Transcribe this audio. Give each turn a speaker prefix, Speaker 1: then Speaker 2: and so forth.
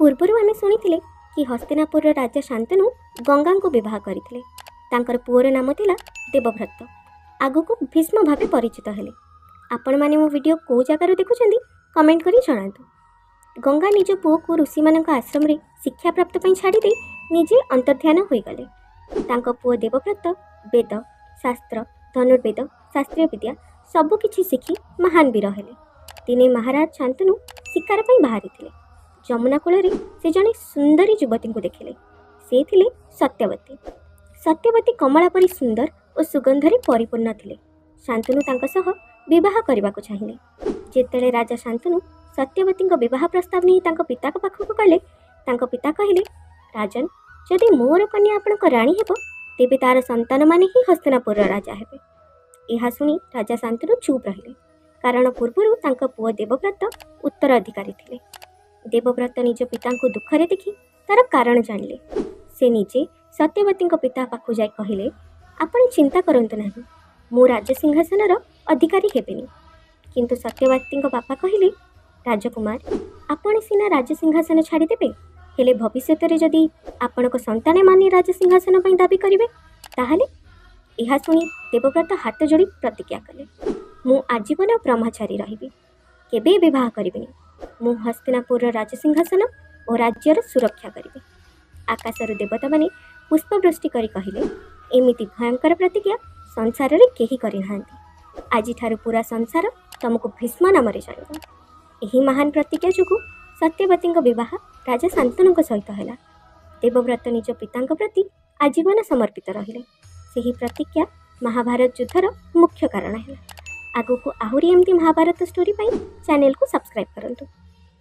Speaker 1: ପୂର୍ବରୁ ଆମେ ଶୁଣିଥିଲେ କି ହସ୍ତିନାପୁରର ରାଜା ଶାନ୍ତନୁ ଗଙ୍ଗାଙ୍କୁ ବିବାହ କରିଥିଲେ। ତାଙ୍କର ପୁଅର ନାମ ଥିଲା ଦେବବ୍ରତ, ଆଗକୁ ଭୀଷ୍ମ ଭାବେ ପରିଚିତ ହେଲେ। ଆପଣମାନେ ମୋ ଭିଡ଼ିଓ କେଉଁ ଜାଗାରୁ ଦେଖୁଛନ୍ତି, କମେଣ୍ଟ କରି ଜଣାନ୍ତୁ। ଗଙ୍ଗା ନିଜ ପୁଅକୁ ଋଷିମାନଙ୍କ ଆଶ୍ରମରେ ଶିକ୍ଷା ପ୍ରାପ୍ତ ପାଇଁ ଛାଡ଼ିଦେଇ ନିଜେ ଅନ୍ତର୍ଧ୍ୟାନ ହୋଇଗଲେ। ତାଙ୍କ ପୁଅ ଦେବବ୍ରତ ବେଦ, ଶାସ୍ତ୍ର, ଧନୁର୍ବେଦ, ଶାସ୍ତ୍ରୀୟ ବିଦ୍ୟା ସବୁକିଛି ଶିଖି ମହାନ ବୀର ହେଲେ। ଦିନେ ମହାରାଜ ଶାନ୍ତନୁ ଶିକାର ପାଇଁ ବାହାରିଥିଲେ। ଯମୁନା କୂଳରେ ସେ ଜଣେ ସୁନ୍ଦରୀ ଯୁବତୀଙ୍କୁ ଦେଖିଲେ। ସେ ଥିଲେ ସତ୍ୟବତୀ। ସତ୍ୟବତୀ କମଳା ପରି ସୁନ୍ଦର ଓ ସୁଗନ୍ଧରେ ପରିପୂର୍ଣ୍ଣ ଥିଲେ। ଶାନ୍ତନୁ ତାଙ୍କ ସହ ବିବାହ କରିବାକୁ ଚାହିଁଲେ। ଯେତେବେଳେ ରାଜା ଶାନ୍ତନୁ ସତ୍ୟବତୀଙ୍କ ବିବାହ ପ୍ରସ୍ତାବ ନେଇ ତାଙ୍କ ପିତାଙ୍କ ପାଖକୁ ଗଲେ, ତାଙ୍କ ପିତା କହିଲେ, ରାଜନ, ଯଦି ମୋର କନ୍ୟା ଆପଣଙ୍କ ରାଣୀ ହେବ, ତେବେ ତାର ସନ୍ତାନମାନେ ହିଁ ହସ୍ତିନାପୁରର ରାଜା ହେବେ। ଏହା ଶୁଣି ରାଜା ଶାନ୍ତନୁ ଚୁପ୍ ରହିଲେ, କାରଣ ପୂର୍ବରୁ ତାଙ୍କ ପୁଅ ଦେବବ୍ରତ ଉତ୍ତରାଧିକାରୀ ଥିଲେ। ଦେବବ୍ରତ ନିଜ ପିତାଙ୍କୁ ଦୁଃଖରେ ଦେଖି ତାର କାରଣ ଜାଣିଲେ। ସେ ନିଜେ ସତ୍ୟବତୀଙ୍କ ପିତା ପାଖକୁ ଯାଇ କହିଲେ, ଆପଣ ଚିନ୍ତା କରନ୍ତୁ ନାହିଁ, ମୁଁ ରାଜସିଂହାସନର ଅଧିକାରୀ ହେବିନି। କିନ୍ତୁ ସତ୍ୟବତୀଙ୍କ ବାପା କହିଲେ, ରାଜକୁମାର, ଆପଣ ସିନା ରାଜସିଂହାସନ ଛାଡ଼ିଦେବେ, ହେଲେ ଭବିଷ୍ୟତରେ ଯଦି ଆପଣଙ୍କ ସନ୍ତାନମାନେ ରାଜସିଂହାସନ ପାଇଁ ଦାବି କରିବେ ତାହେଲେ? ଏହା ଶୁଣି ଦେବବ୍ରତ ହାତ ଯୋଡ଼ି ପ୍ରତିଜ୍ଞା କଲେ, ମୁଁ ଆଜୀବନ ବ୍ରହ୍ମଚାରୀ ରହିବି, କେବେ ବିବାହ କରିବିନି। ମୁଁ ହସ୍ତିନାପୁରର ରାଜସିଂହାସନ ଓ ରାଜ୍ୟର ସୁରକ୍ଷା କରିବି। ଆକାଶରୁ ଦେବତାମାନେ ପୁଷ୍ପବୃଷ୍ଟି କରି କହିଲେ, ଏମିତି ଭୟଙ୍କର ପ୍ରତିଜ୍ଞା ସଂସାରରେ କେହି କରିନାହାନ୍ତି। ଆଜିଠାରୁ ପୁରା ସଂସାର ତମକୁ ଭୀଷ୍ମ ନାମରେ ଜାଣିବ। ଏହି ମହାନ ପ୍ରତିଜ୍ଞା ଯୋଗୁଁ ସତ୍ୟବତୀଙ୍କ ବିବାହ ରାଜା ଶାନ୍ତନୁଙ୍କ ସହିତ ହେଲା। ଦେବବ୍ରତ ନିଜ ପିତାଙ୍କ ପ୍ରତି ଆଜୀବନ ସମର୍ପିତ ରହିଲେ। ସେହି ପ୍ରତିଜ୍ଞା ମହାଭାରତ ଯୁଦ୍ଧର ମୁଖ୍ୟ କାରଣ ହେଲା। ଆଗକୁ ଆହୁରି ଏମିତି ମହାଭାରତ ଷ୍ଟୋରି ପାଇଁ ଚ୍ୟାନେଲକୁ ସବସ୍କ୍ରାଇବ୍ କରନ୍ତୁ।